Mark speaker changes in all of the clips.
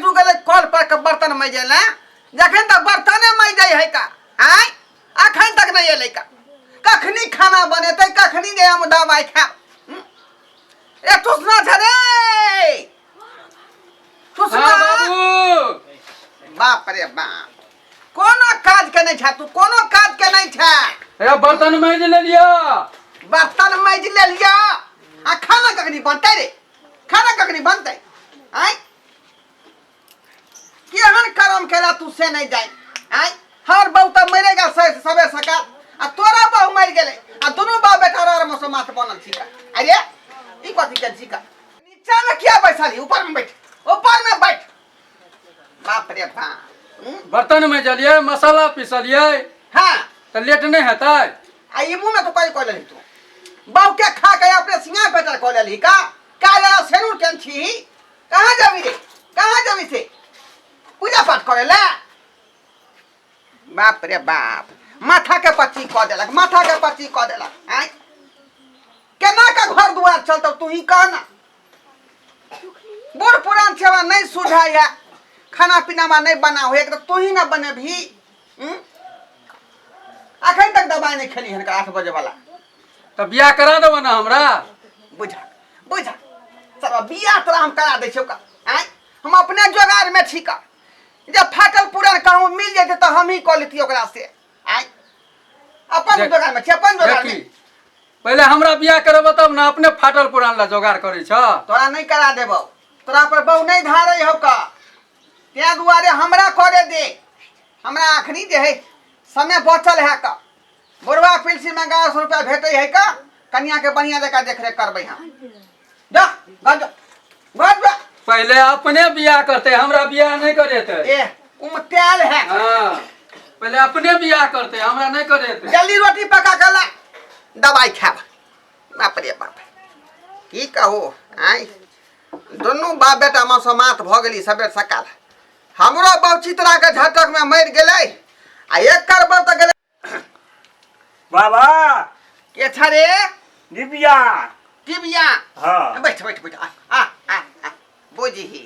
Speaker 1: बैजू गेलै कल पर के बर्तन मजै लए जखन तक बर्तने मजै है का आँय अखन तक नहि एलै का कखनी खाना बनेतै कखनी जे हम दबाइ खायब हम्म? ए तुसना छ रे तुसना
Speaker 2: हाँ बाबू
Speaker 1: बाप रे बाप कोनो काज के नहि छै तू कोनो काज के नहि छै
Speaker 2: ए बर्तन माजि लेलियो
Speaker 1: बर्तन माजि लेलियो आ खाना कखनी बनतै रे खाना कखनी बनतै आँय केहन करम केला तू से नहि जाय आँय हर बहु तऽ मरे गेल सबेर सकाल आ तोरा बहु मरि गेलै आ दुनू बाप बेटा रर मसो माथ बनल छिका अरे ई कथी के छिका नीचा में किया बैसल ही ऊपर में बैठ ऊपर में बैठ बाप रे बाप
Speaker 2: बर्तन में जलिए मसाला पिसलिए
Speaker 1: हाँ
Speaker 2: तऽ लेट नहि हेतै
Speaker 1: आ ई मुँह में तो कहीं कऽ लेलही तू बाऊ के खा के अपने सिंगार पेटर कऽ लेलही का का लेला सेनुर केन छी कहाँ जाबी रे कहाँ जाबी से पूजा पाठ करे ला बाप रे बाप माथा के पच्ची कऽ देलक माथा के पच्ची कऽ देलक आँय केना के घर दुआर चलतौ तू ही कह ना बूढ़ पुरान छेवा नहीं सुझाय है खाना पीना में नहीं बना हो एक तो तू ही ना बनेबही हम्म? अखन तक दवाई नहीं खेली हन 8 बजे वाला
Speaker 2: तऽ बियाह करा देबो ने हमरा
Speaker 1: बुझा बुझा सर बियाह तोरा हम करा दै छियौ का आँय हम अपने जोगार में छी का जब फाटल पुरान कहूँ मिल जेतै तऽ हम ही कऽ लेतियै ओकरा से आँय अपन जोगार में छी अपन जोगार में
Speaker 2: देखी पहिले हमरा बियाह करब तब ने अपने फाटल पुरान ला जोगाड़ करै छ
Speaker 1: तोरा नहीं करा देबौ तोरा पर बहु नहीं धारे हौ का तें दुआरे हमरा करे दे हमरा अखनी जे है समय बचल है का बुढ़वा पिलसी में 1100 रुपया भेटै है का कनिया के बढ़िया जकाँ देखरेख करबै हम जा घर जा घर जा
Speaker 2: पहिले अपने बियाह करते हमरा बियाह नहीं करेते
Speaker 1: ए उमतायल है
Speaker 2: हाँ पहिले अपने बियाह करते हमरा नहीं करेते
Speaker 1: जल्दी रोटी पका के ला दवाई खाब बाप रे बाप की कहू आँय दुनू बाप बेटा मसोमात भऽ गेली सबेर सकाल हमरो बाप चितरा के झटक में मरि गेलै आ एकर बाप तऽ गेलै
Speaker 3: बाबा
Speaker 1: के छ रे
Speaker 3: दिव्या
Speaker 1: टिबिया
Speaker 3: हाँ
Speaker 1: बैठ बैठ बैठ आ आ आ, आ बुझही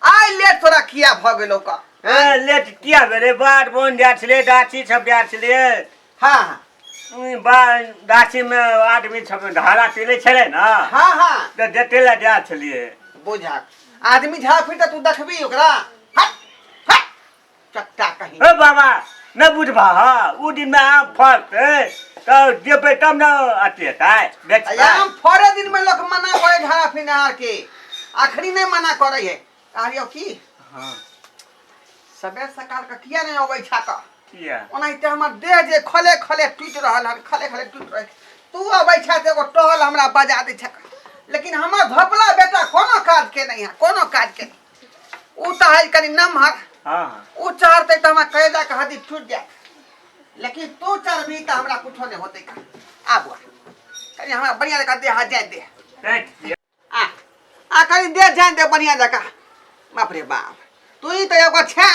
Speaker 1: आइ लेट तोरा किया भऽ गेलौ का
Speaker 3: ए, लेट किया भेलै बाट बन जाइ छलै गाछी सब जाइ छलियै
Speaker 1: हाँ
Speaker 3: बा गाछीमे आदमी सब धारा पीलै छलै ने
Speaker 1: हाँ हाँ
Speaker 3: तऽ जते लए जाइ छलियै
Speaker 1: बुझा आदमी झाड़ फिर तऽ तू देखबी ओकरा हट हट चट्टा कहीं
Speaker 3: हे बाबा नहि बुझबा हँ ओ दिनमे आम फड़तै तऽ देबै तब ने अथी हेतै बेचबै
Speaker 1: आम फड़े दिन में लोग मना करे झाड़ा फिनहार के आखिरी नहीं मना करे है कहलियो की
Speaker 2: हाँ
Speaker 1: सबेर सकाल के किया नहीं अबै छा का
Speaker 3: किया
Speaker 1: ओनाहिते हमर देह जे खले खले टूटि रहल हन खले खले टूटि रहल तू अबै छा तऽ एगो टहल हमरा बजा दै छा लेकिन हमर धोपला बेटा कोनो काज के नहीं है कोनो काज के नहीं उ तऽ है कनि नमहर
Speaker 3: हाँ
Speaker 1: उ चढ़तै तऽ हमरा कलेजा के हड्डी टूटि जायत लेकिन तू चढ़बही तऽ हमरा कुछो नहि होतै का आबू कनि हमरा बढ़िआँ जकाँ देह हाथ जाय दे
Speaker 3: बैठ
Speaker 1: आ आ कनि देह जाय दे बढ़िआँ जकाँ बाप रे बाप तू ही तऽ एगो छे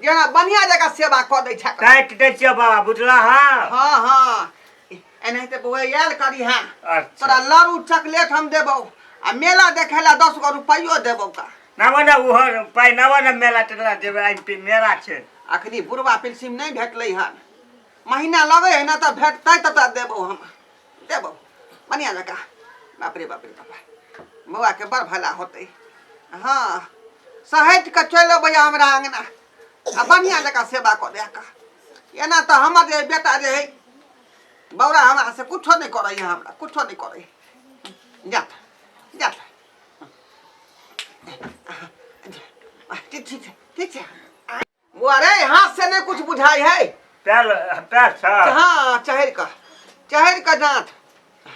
Speaker 1: जे हमरा बढ़िआँ जकाँ सेवा कऽ दै छे
Speaker 3: काटि दै छियौ बाबा बुझला हँ
Speaker 1: हाँ हाँ एनाहिते बौआ आयल करी हाँ
Speaker 3: अच्छा
Speaker 1: तोरा लड़ू चॉकलेट हम देबौ आ मेला देखे ला 10 गो रुपैयो देबौ का
Speaker 3: नव ने ओहो पाइ नव ने मेला तेला जेबै आइ मेला छै
Speaker 1: अखनी बुढ़वा पेंसिल नहीं भेटलै हन महीना लगै है ना तऽ भेटतै तऽ तोरा देबौ हम देबौ बढ़िआँ जकाँ बाप रे बाप रे बाप बौआके बड़ भला होतै हाँ सहटि कऽ चलि अबै हमरा अङ्गना आ बढ़िआँ जकाँ सेवा कऽ दे कऽ एना तऽ हमर जे बेटा जे है बौरा हमरा से कुछो नहि करैए हमरा कुछो नहि करैए जा जा ठीक ठीक छै ठीक छै बौआ रे हाथ से नहीं कुछ बुझाई है
Speaker 3: पैर पैर छ
Speaker 1: हाँ चढ़ कऽ चढ़ कऽ जाँच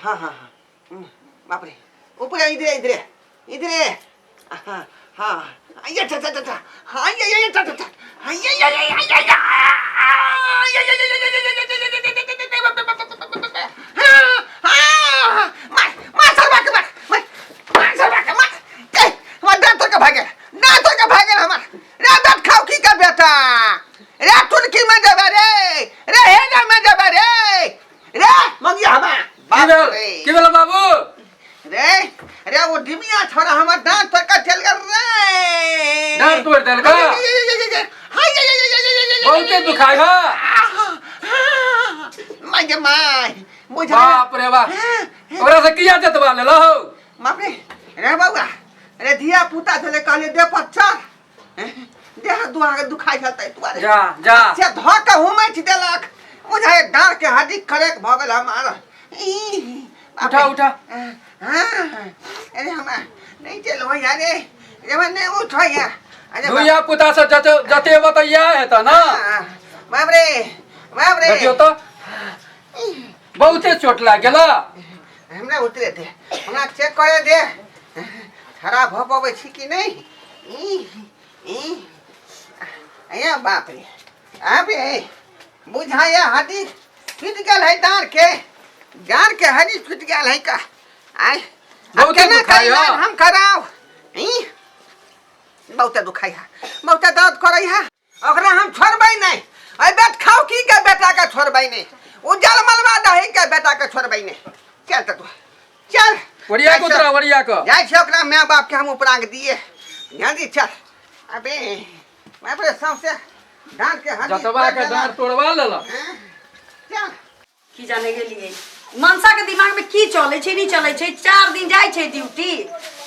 Speaker 1: हाँ हाँ हाँ बाप रे ऊपर इधरे इधरे इधरे हाँ हाँ ये अच्छा अच्छा अच्छा हाँ ये अच्छा अच्छा हाँ ये हाँ मार मार सरवा के मार मार मार सरवा के मार ए हमर दांत तोड़ के भाग गेल दांत तोड़ के भाग गेल हमर रे दांत खाओ की का बेटा रे टुनकी में जेबे रे रे हेजा में जेबे रे रे मंगिया हमा
Speaker 2: की भेल की भेल बाबू
Speaker 1: रे रे वो डिबिया छोड़ा हमर दांत तोड़ के चल गेल रे
Speaker 2: डाँट तोड़ि देलक बहुते दुखाइ है
Speaker 1: my गे my बुझा
Speaker 2: बाप रे बाप ओकरा से किया जतवा लेलहो
Speaker 1: बाप रे रे बौआ रे धिया पुता छलै कहलियै देह पर चढ़ देह दुआ के दुखाइ छल ताहि दुआरे
Speaker 2: जा जा
Speaker 1: से धऽ के हुमैच देलक बुझाइ डाँड़ के हड्डी करेक भऽ गेल हमार ई बाप
Speaker 2: उठा
Speaker 1: रे।
Speaker 2: उठा
Speaker 1: हाँ, अरे हमरा नहीं चलो भैया रे रे हमरा नहीं उठ भैया अरे बाप
Speaker 2: धुइया पुता से जते जते बतैया हेतऽ ना
Speaker 1: हाँ, बाप रे बाप रे
Speaker 2: देखियौ तऽ बहुते चोट लागि गेल
Speaker 1: हमरा उतरे दे हमरा चेक करे दे खड़ा भऽ पबै छी कि नहि ई ई अया बाप रे अबे बुझाया हड्डी टूटि गेल है डाँड़ के डाँड़ के हड्डी टूटि गेल है का आय आब
Speaker 2: बहुते
Speaker 1: केना
Speaker 2: दुखाइ
Speaker 1: करी
Speaker 2: है।
Speaker 1: हम कराउ ई बहुते दुखाइ है बहुते दर्द करै है ओकरा हम छोड़बै नहि एहि बेट खाउ की के बेटा के छोड़बै नहि उज्जल मलबा दही के बेटा के छोड़बै नहि चल तऽ तू चल
Speaker 2: ओरिया के उतरा ओरिया के
Speaker 1: जाइ छै ओकरा माय बाप के हम उपराग दिए जल्दी चल अबे बाप रे सौंसे डाँट के हड्डी
Speaker 2: जतवा के डाँड़ तोड़वा लेलक
Speaker 1: हाँ, चल
Speaker 4: की जाने गेलियै मनसा के दिमाग में की चलै छै नहीं चलै छै चार दिन जाइ छै ड्यूटी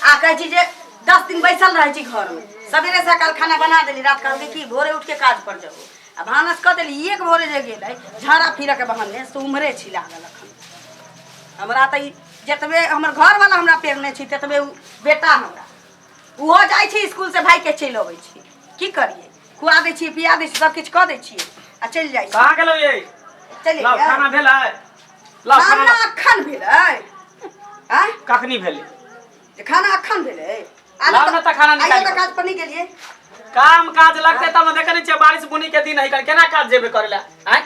Speaker 4: आ कहै छै जे 10 दिन बैसल रहै छै घर में सवेरे सकाल खाना बना देली रात कहलकै कि भोरे उठ के काज पर जाओ आ भानस कऽ देली एक भोरे जे गेलै झाड़ा फिरऽ के बहाने से उम्हरे छी लागल अखन हमरा तऽ ई जतबे हमर घरवाला हमरा पेरने छी ततबे उ बेटा हमरा ओहो जाइ छै स्कूल से भाई के चलि अबै छै की करियै खुआ दै छियै पिया दै छियै सब किछु कऽ दै छियै आ चलि जाइ छै
Speaker 5: कहाँ गेलौ ये
Speaker 4: चलि
Speaker 5: लाओ
Speaker 4: एलियै?
Speaker 5: खाना भेलै लाओ खाना
Speaker 4: खाना
Speaker 5: लाओ।
Speaker 4: अखन भेलै आँय
Speaker 5: कखनी भेलै
Speaker 4: जे खाना अखन भेलै
Speaker 5: लाउ ने तऽ खाना निकालि
Speaker 4: आइयो तऽ
Speaker 5: कऽ।
Speaker 4: काज पर नहि गेलियै
Speaker 5: काम काज लगतै तब ने देखै नहि छियै बारिश बुनी के दिन है केना काज जेबै करै लए आँय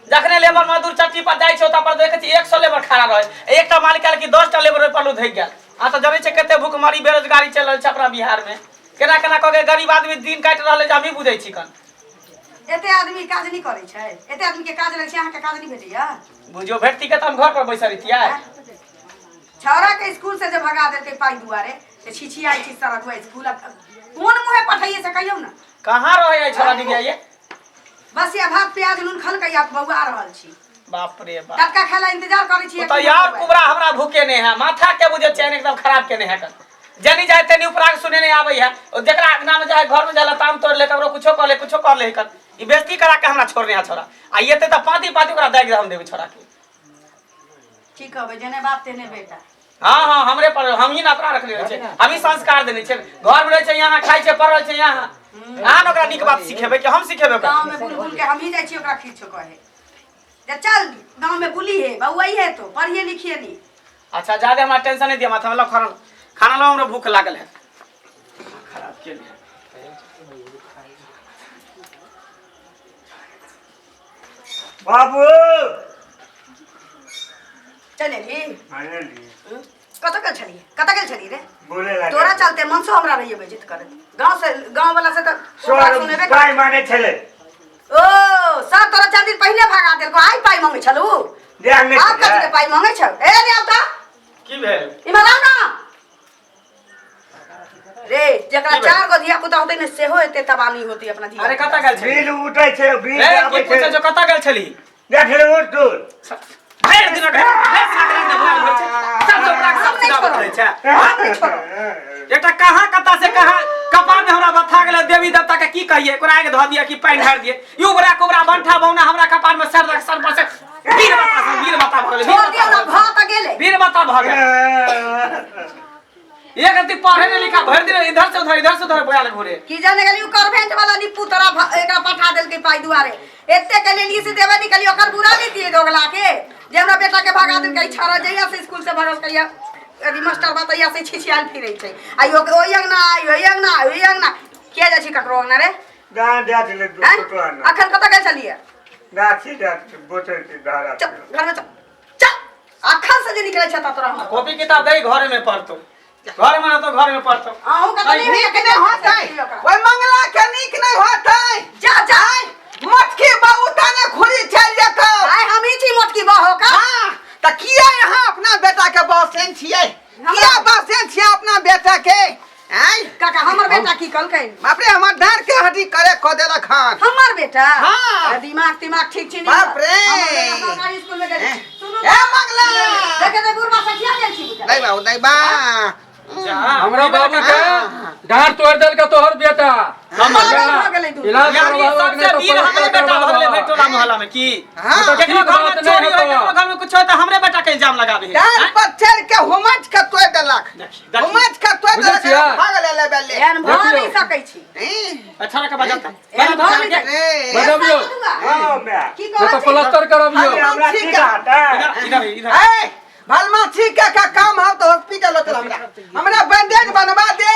Speaker 5: जखने लेबर मजदूर चट्टी पर जाइ छै ओतऽ पर देखै छियै 100 लेबर खड़ा रहै एकटा मालिक आयल कि 10टा लेबर ओहि पर लुधकि गेल आ तऽ जनै छै कते भूखमरी बेरोजगारी चलि रहल छै अपना बिहार मे केना केना कऽ के गरीब आदमी दिन काटि रहल है जे हमही बुझै छी कन
Speaker 4: एते आदमी काज नहि करै छै एते आदमी के काज लगै छै अहाँके काज नहि भेटैया
Speaker 5: बुझियौ भेटती के तऽ हम घर पर बैसल रहितियै
Speaker 4: छौड़ा के स्कूल से जे भगा देलकै पाइ दुआरे से छिछियाइ छी सारा दुआ स्कूल आब कोन मुँहे पठैये से कहियौ ने
Speaker 5: कहाँ रहै है छोरा दीदी ये
Speaker 4: बस ये भात प्याज नून खलकै आ बौआ रहल छी
Speaker 5: बाप रे बाप
Speaker 4: टटका खाय ला इंतजार करै छी
Speaker 5: ओ तो यार कुबरा हमरा भूखे नहीं है माथा के बुझे चैन एकदम खराब के नहीं है कन जनी जाए तनी उपराग सुने नहीं आवे है और जकरा अंगना में जाए घर में जाला ताम तोड़ ले ककरो कुछो कर ले कुछो कर ले कन ई बेइज्जती करा के हमरा छोड़ने है छोरा आ ये ते त पाती पाती ओकरा दागि हम देबै छोरा के
Speaker 4: ठीक कहबै जेने बाप तेने बेटा
Speaker 5: हाँ हाँ हमरे पर हम ही ना ओकरा रखने रहै छै हम ही संस्कार देने छै घर में रहै छै यहाँ खाइ छै पढ़ रहल छै यहाँ अहाँ ने ओकरा नीक बात सिखेबै कि हम सिखेबै ओकरा
Speaker 4: गाँव में बुल बुल के हम ही जाइ छी ओकरा खींचो कहे जे चल गाँव में बुली है बउआई है तो पढ़िए लिखिए नहीं
Speaker 5: अच्छा ज्यादा हमरा टेंशन नहीं दिया माथा में लाओ खाना खाना लाओ हमरा भूख लागल है खराब के लिए
Speaker 3: बाबू
Speaker 4: चल एली
Speaker 3: हाँ, एली।
Speaker 4: कतऽ गेल छलियै कतऽ गेल छलियै रे
Speaker 3: बोले लगे
Speaker 4: तोरा चलते मनसो हमरा रहिए बेइज्जत करत गाँव से गाँव वाला से तऽ
Speaker 3: सौ
Speaker 4: ओकरा सुनेबे
Speaker 3: पाइ
Speaker 4: करत।
Speaker 3: माने छलै
Speaker 4: ओ सर तोरा 4 दिन पहिने भगा देलको आइ पाइ मांगै छलू
Speaker 3: ध्यान नहि
Speaker 4: आब कथी
Speaker 3: छलै।
Speaker 4: के पाइ मांगै छौ ए रे आब तऽ
Speaker 5: की भेल
Speaker 4: इम्हर आउ ना रे जकरा
Speaker 5: की भेल?
Speaker 4: चार गो धिया पुता होतै ने सेहो एते तबानी होतै अपना धिया
Speaker 5: अरे कतऽ गेल छली
Speaker 3: बिल उठै छै बिल
Speaker 5: ए की
Speaker 3: आबै
Speaker 5: पूछै
Speaker 3: छै
Speaker 5: छौ कतऽ गेल छली
Speaker 3: देख ले उठ दूर
Speaker 5: भरि दिन भरि दिन भरि छै सब ओकरा
Speaker 4: हम
Speaker 5: सब
Speaker 4: नहि
Speaker 5: सुनाबैत
Speaker 4: छोड़ब।
Speaker 5: रहै छै
Speaker 4: हम नहि छोड़ब।
Speaker 5: एकटा कहाँ कतऽ से कहाँ कपार में हमरा बथा गेलै देवी देवता के की कहिए ओकरा आगि धऽ दिए कि पानि ढारि दिए यू बड़ा कुबरा बंठा बौना हमरा कपार में सर रख सर पर से वीर बता से वीर बता भऽ गेलै
Speaker 4: छोड़ दियौ ना भऽ तऽ गेलै
Speaker 5: वीर बता भऽ गेल एक रत्ती पढ़े नहीं लिखा भरि दिन इधर से उधर इधर से उधर बोया घूरे
Speaker 4: की जाने गेली उ कॉन्वेंट वाला निप्पू तोरा एकरा पठा देलकै पाइ दुआरे एते के लेलियै से देबे नहीं केलियै ओकर बुरा नहीं दिए दोगला के जे हमरा बेटा के भगा देलकै छड़ा जहिया से स्कूल से भगल कहिया यदि मास्टर बतैया से छिछियाल फिरै छै आइ ओहि अंगना आइ ओहि अंगना ओहि अंगना किया जाइ छी ककरो अंगना रे
Speaker 3: गाँ जा छलै
Speaker 4: आँय?
Speaker 3: टोटो
Speaker 4: अखन कतऽ गेल छलियै
Speaker 3: गाछी जा छलै बोतल के धारा
Speaker 4: चल घरमे चल चल अखन से जे निकलै छै तऽ तोरा हम
Speaker 5: कॉपी किताब दे घरे में पढ़तो घर में रहतो घर में पढ़तो
Speaker 4: अहूँ के तऽ नहि
Speaker 1: नीक नहि होतै ओहि मंगला के नीक नहि होतै
Speaker 4: जा जा
Speaker 1: मोटकी बाबू ताने खुली चलि जेतौ
Speaker 4: आइ हमही छी मोटकी बहो का
Speaker 1: हाँ तऽ किया यहाँ अपना बेटा के बसेन छियै किया बसेन छियै अपना बेटा के आँय
Speaker 4: काका हमर बेटा की कहलकै?
Speaker 1: बाप रे, हमर डाँर के हड्डी करे क देलक हन।
Speaker 4: हमर बेटा?
Speaker 1: हाँ।
Speaker 4: अरे दिमाग तिमाग ठीक छी नहीं?
Speaker 1: बाप रे।
Speaker 4: हमर बेटा सरकारी स्कूल में गेल। सुनू।
Speaker 1: ए मंगला।
Speaker 4: देखे ते बुढ़बा सठिया गेल छी बुझा।
Speaker 1: नहीं बाबू, नहीं बा।
Speaker 2: हमरा बाबू के डाँर तोड़ देलक तोहर बेटा।
Speaker 4: पागल भऽ गेलै तू।
Speaker 2: इलाज
Speaker 5: यानी
Speaker 2: करवाबक
Speaker 5: सबसे
Speaker 2: नहि तऽ
Speaker 5: वीर हमरे
Speaker 2: पलस्तर
Speaker 5: बेटा भऽ गेलै
Speaker 2: करवाबह।
Speaker 5: भरि टोला मोहल्ला में की?
Speaker 1: हाँ।
Speaker 5: केकरो
Speaker 2: ठीक
Speaker 5: घर में
Speaker 2: बात
Speaker 5: चोरी
Speaker 2: नहीं
Speaker 5: होय,
Speaker 2: हेतौ।
Speaker 5: केकरो घर में कुछ होय तऽ हमरे बेटा के इल्जाम लगाबे है।
Speaker 1: डाँर पर चढ़ के हुमच के तोड़ देलक।
Speaker 5: देखी, देखी।
Speaker 1: हुमच के तोड़
Speaker 2: बुझै
Speaker 1: देलक।
Speaker 2: छियै?
Speaker 1: भाग ले ले बेले।
Speaker 4: एहन भऽ
Speaker 2: देखियौ।
Speaker 4: नहि सकै छी।
Speaker 1: हैं?
Speaker 5: अच्छा रखा बजाता।
Speaker 4: एहन भऽ नहि सकै।
Speaker 1: रे।
Speaker 2: बजबियौ।
Speaker 3: हाँ मैं
Speaker 4: की
Speaker 2: नहि तऽ
Speaker 4: कहै छी?
Speaker 2: प्लास्टर करबियौ।
Speaker 3: अरे हमरा की कहता
Speaker 5: इधर इधर इधर।
Speaker 1: ए भलमाछी के काम हौ तो हॉस्पिटल होतल। हमरा हमरा बैंडेज बनवा दे,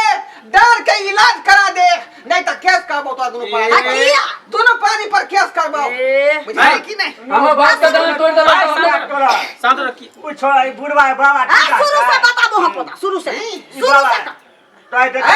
Speaker 1: डर के इलाज करा दे, नहीं तो केस करबो तो दुनू
Speaker 4: आ
Speaker 1: प्राणी।
Speaker 4: किया?
Speaker 1: दुनू प्राणी पर केस करबो।
Speaker 4: ए,
Speaker 1: बुझली कि नहीं?
Speaker 2: हमर बाप के डाँर तोड़ देलक
Speaker 5: भाई,
Speaker 2: हमरा।
Speaker 5: शांत
Speaker 3: तोरा
Speaker 5: शांत रह की
Speaker 3: उ छोड़ा ई बुढ़वा बाबा।
Speaker 4: आ शुरू से बताबो हम पोता, शुरू से, शुरू से कह।
Speaker 3: तो देख
Speaker 1: ए,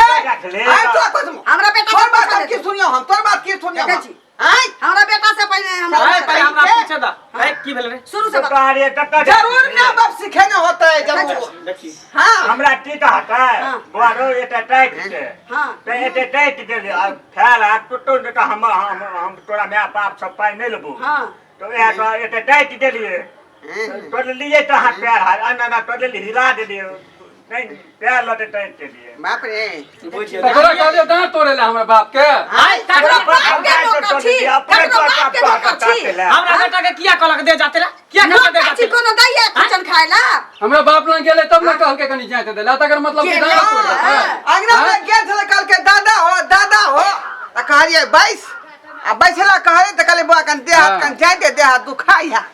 Speaker 3: ले।
Speaker 1: ए, तोरा कुछ
Speaker 4: हमरा बेटा
Speaker 1: तोर
Speaker 4: से
Speaker 1: बात
Speaker 4: पूछा
Speaker 1: हम की
Speaker 4: देतै।
Speaker 1: सुनियो, हम तोर बात की सुनियो?
Speaker 4: देखै
Speaker 1: हम
Speaker 4: छी।
Speaker 1: आय
Speaker 4: हमरा बेटा से पहिने हमरा
Speaker 5: ए,
Speaker 4: बेटा
Speaker 5: पहिले हमरा
Speaker 1: के?
Speaker 5: पूछे दा। ए, की भेल रे?
Speaker 4: शुरू से बता।
Speaker 3: तोहरे टक्कर
Speaker 1: जरूर ना बाप सिखेने होते है, जरूर।
Speaker 5: देखी।
Speaker 1: हाँ।
Speaker 3: हमरा की कहता
Speaker 4: हाँ।
Speaker 3: बुआरो एते टाइट छै।
Speaker 4: हाँ।
Speaker 3: तऽ एते टाइट देले आ फैल आ टुटो नहि तऽ हम हम हम तोरा माय बाप सब पाइ नहि लेबो।
Speaker 4: हाँ।
Speaker 3: तऽ इएह तऽ एते टाइट देलियै, तोड़लियै तऽ हाथ पैर हाथ एना एना तोड़लियै, हिला देलियै, नहि पैर लऽते टाइट देलियै।
Speaker 1: बाप रे।
Speaker 5: बुझियो।
Speaker 2: तकरा कहलियै डाँर तोड़े ला हमरा बाप के।
Speaker 5: आय,
Speaker 4: तकरा
Speaker 5: तकरा
Speaker 4: बाप के नौकर छी, तकरा बाप के नौकर छी।
Speaker 5: हमरा बेटा के किया कहलक दे जाते रे? किया कहलक दे
Speaker 4: नौकर
Speaker 5: जाते
Speaker 4: छी
Speaker 5: रे?
Speaker 4: कोनो दैया किचन खाय ला?
Speaker 2: हमरा बाप लग गेलै तब ने कहलकै कनि जाइत देला, तकर मतलब कि डाँर तोड़ देलकै।
Speaker 1: अंगना में गेल छलै, कहलकै दादा हो, दादा हो, तऽ कहलियै बैस, आ बैसला कहलियै तऽ कहलियै बौआ कनि देह हाथ कनि जाय दे, देह हाथ दुखाइ है,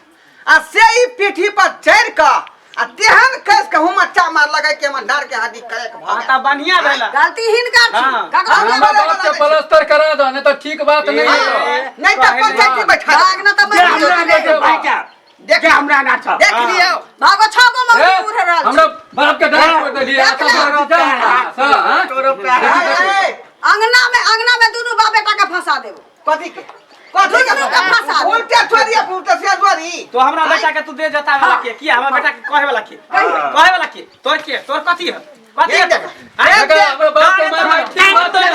Speaker 1: आ से ई पीठी पर चढ़ि कऽ आ तेहन कस के हुमच्चा मारलकै कि हमर डाँर के हड्डी करेक भऽ
Speaker 5: हाँ
Speaker 1: गेल।
Speaker 5: तऽ बढ़िया भेल।
Speaker 4: गलती हिनकर छी।
Speaker 5: हाँ।
Speaker 4: ककरो
Speaker 2: हमरा बाप के प्लास्टर करा दह, नहि तऽ ठीक बात नहि हेतौ।
Speaker 1: नहि तऽ पंचायती बैठा देबै।
Speaker 4: भाग न तऽ
Speaker 3: जे हमरा
Speaker 4: मरि
Speaker 3: नहि छौ भाइटा,
Speaker 1: देख
Speaker 3: जे हमरा ना छौ।
Speaker 1: देख लियौ।
Speaker 4: भागो, छओ गो
Speaker 2: ए,
Speaker 4: मौगी उड़े रहल
Speaker 2: हमरा
Speaker 4: छी।
Speaker 2: बाप के डाँर तोड़ देलियै,
Speaker 4: देख ले।
Speaker 2: सब जा हमरा से, हाँ?
Speaker 3: तोरो पैर
Speaker 1: ए,
Speaker 4: अंगना में, अंगना में दुनू बाप बेटा के फंसा देबो।
Speaker 1: कथी के, कथी के?
Speaker 4: दुनू के फंसा दे।
Speaker 1: उल्टे चोरी, उल्टे से चोरी।
Speaker 5: तो हमरा बेटा के तू दे जता वाला के किया? हमरा बेटा के कहे वाला के, कहे वाला के तोर के तोर कथी है, कथी है?
Speaker 1: ये देख।
Speaker 5: आय,
Speaker 2: देखा, हमरा बाप के मार मार ठीक बात नहीं है।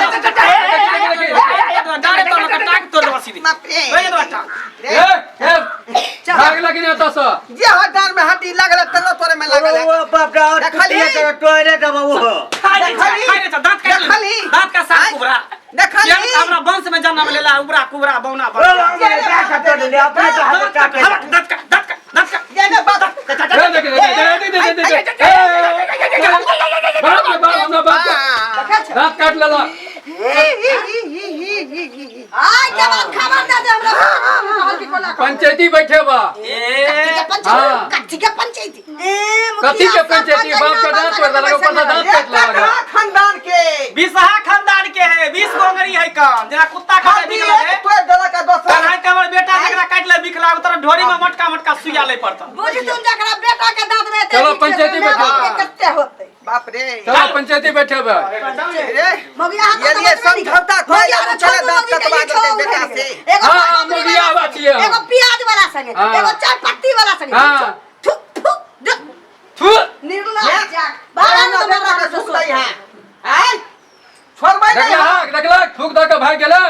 Speaker 5: डारे तो लगा टांग तोड़ देबा सीधे।
Speaker 1: बाप रे।
Speaker 5: ओए देबा टांग।
Speaker 1: रे,
Speaker 2: ए, ए, भाग लगी नहीं एतऽ से।
Speaker 1: जे हड्डार में हड्डी लागल है, तकरा तोरे में लागल है।
Speaker 3: ओ बाप रे, और
Speaker 1: देखली?
Speaker 3: टुटिए तऽ तोरे देबो ओहो।
Speaker 5: खाइ नहीं
Speaker 1: देखली?
Speaker 5: छा, खाइ नहीं छा, दांत काट ले।
Speaker 1: देखली?
Speaker 5: दांत का साथ
Speaker 1: आय?
Speaker 5: कुबरा।
Speaker 1: देखली?
Speaker 5: किया हमरा वंश में जन्म लेला उबरा कुबरा बौना
Speaker 3: ओ
Speaker 5: बौना।
Speaker 3: हमरा दाँत तोड़ देलियै, अपने तऽ हाथ
Speaker 5: दांत काट,
Speaker 3: काटै।
Speaker 5: दांत काट, दांत काट, दांत काट।
Speaker 1: ये ने बाप।
Speaker 2: ए, देख, देख, देख, देख, देख, देख, देख। ए, बाप रे बाप, हमरा बाप के
Speaker 4: देखै छै।
Speaker 2: दाँत काट लेलक।
Speaker 4: आइ के बाद खबर दे दे हमरा कहल कि कोना कहल।
Speaker 2: पंचायती बैठे बा।
Speaker 5: ए,
Speaker 4: कथी के
Speaker 2: हाँ।
Speaker 4: पंचायती? कथी के पंचायती? ए,
Speaker 2: कथी
Speaker 4: मुखिया
Speaker 2: के पंचायती?
Speaker 4: सरपंच
Speaker 2: बाप के
Speaker 4: अहिना
Speaker 2: दाँत तोड़ देलक, ऊपर से दाँत काटि
Speaker 1: एक
Speaker 2: लेलक।
Speaker 1: खानदान के
Speaker 5: बिसहा खानदान के है, 20 गोंगरी है कम जेना कुत्ता खाते
Speaker 1: हड्डी
Speaker 5: बिक लगे।
Speaker 1: एक तोड़ देलक आ दोसर
Speaker 5: तनाहिते हमर बेटा जकरा काटि ले बिख लाग, तोरा ढोरी में मोटका मोटका सुइया ले पड़त।
Speaker 4: बुझ तुम जकरा बेटा के दाँत में एते
Speaker 2: चलो,
Speaker 4: बिख छै,
Speaker 2: पंचायती
Speaker 4: माय
Speaker 2: बैठो।
Speaker 4: बाप के कते होतै?
Speaker 1: बाप रे।
Speaker 2: चलो पंचायती बैठे बा।
Speaker 1: रे,
Speaker 4: मौगिया हाथ
Speaker 1: ये लिए समझौता
Speaker 4: मौगिया
Speaker 1: कोई
Speaker 4: हाथ
Speaker 1: चले
Speaker 4: छोड़ू,
Speaker 1: दाँत
Speaker 4: मौगी के
Speaker 1: कटवा
Speaker 4: ई
Speaker 1: देलकै
Speaker 4: छौ
Speaker 1: बेटा
Speaker 4: उधरि
Speaker 1: से।
Speaker 4: गेलै। एगो
Speaker 2: हाँ,
Speaker 4: पान
Speaker 2: मौगिया
Speaker 4: वाला
Speaker 2: आवा छियै।
Speaker 4: एगो प्याज वाला संगे,
Speaker 2: हाँ।
Speaker 4: एगो चाय पत्ती वाला संगे।
Speaker 2: हाँ।
Speaker 4: थु थु जो
Speaker 2: थू।
Speaker 4: निर्लज्ज जाक। बाबा
Speaker 1: ना
Speaker 4: ने
Speaker 1: बेटा के सुख दै है। आय छोड़बै नहीं हम।
Speaker 2: देखलक, देखलक, थूक दऽ के भागि गेलै।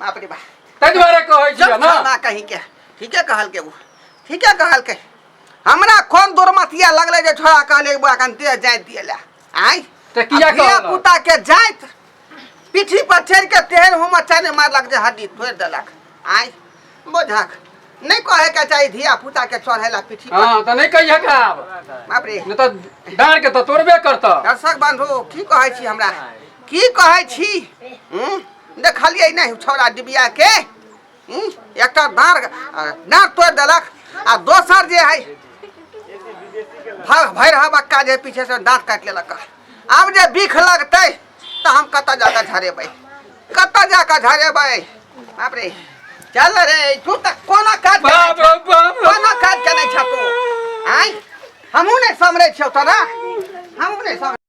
Speaker 1: बाप रे बाप।
Speaker 2: ताहि दुआरे कहै छियै
Speaker 1: जब
Speaker 2: ने।
Speaker 1: छौड़ा कहीं के ठीके कहलकै, ओ ठीके कहलकै। हमरा कोन दुर्मतिया लगलै जे छोड़ा कहले बौआ कन देह जाइत दिए ला। आय
Speaker 2: तऽ किया
Speaker 1: धिया
Speaker 2: कहलक?
Speaker 1: पुता के जाइत पीठी पर चढ़ि के तेहन हम चने मारलक जे हड्डी तोड़ि देलक। आय बुझक नहीं कहे के चाही धिया पुता के चढ़े ला पीठी पर।
Speaker 2: हाँ तऽ नहि कहियक आब।
Speaker 1: बाप रे।
Speaker 2: नहि तऽ डाँर के तऽ तोड़बे करतऽ।
Speaker 1: दर्शक बंधु, की कहै छी हमरा, की कहै छी? देखलियै नहि छौड़ा डिबिया के? एकटा डाँर डाँर तोड़ि देलक आ दोसर जे है भैरहा बक्का जे पीछे से दाँत काटि लेलक। आब जे बिख लगतै तऽ हम कतऽ जाकऽ झरेबै, कतऽ जाकऽ झरेबै? बाप रे, चल रे, तू तऽ कोनो काज के नहि
Speaker 2: बाप रे बाप।
Speaker 1: कोनो काज के नहि छह तू। आँय, हमहूँ नहि सम्हरै छियौ तोरा, हमहूँ नहि सम्हरै।